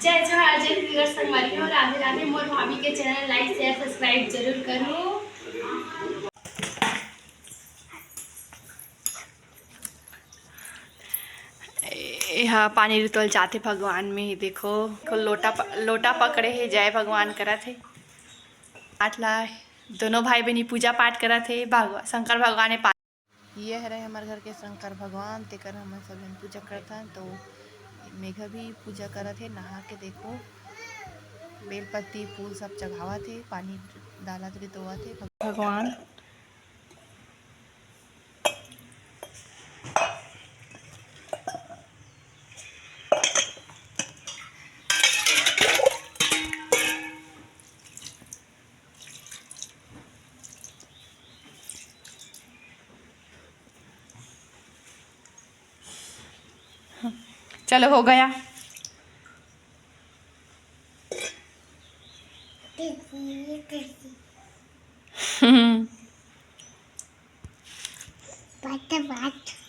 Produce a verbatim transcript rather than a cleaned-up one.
जय जोहार, जय छत्तीसगढ़ संगवारी हो, राधे राधे। मोर भाभी के चैनल लाइक, शेयर, सब्सक्राइब जरूर करू। एहा पानी रितोल जाथे भगवान में, देखो, लोटा प-, लोटा पकड़े हे, जय भगवान करत हे। आठ ला दोनों भाई बहिनी पूजा पाठ करत हे, भगवा-, शंकर भगवान में पा-, ये हरे हमर घर के शंकर भगवान, तेकर हमन सब झन पूजा करथन। तो मेघा भी पूजा करत हे, नहा के देखो, बेलपत्ती फूल सब चघावत हे, पानी डालत रितोवत हे भगवान। चलो, हो गया। बात, बात।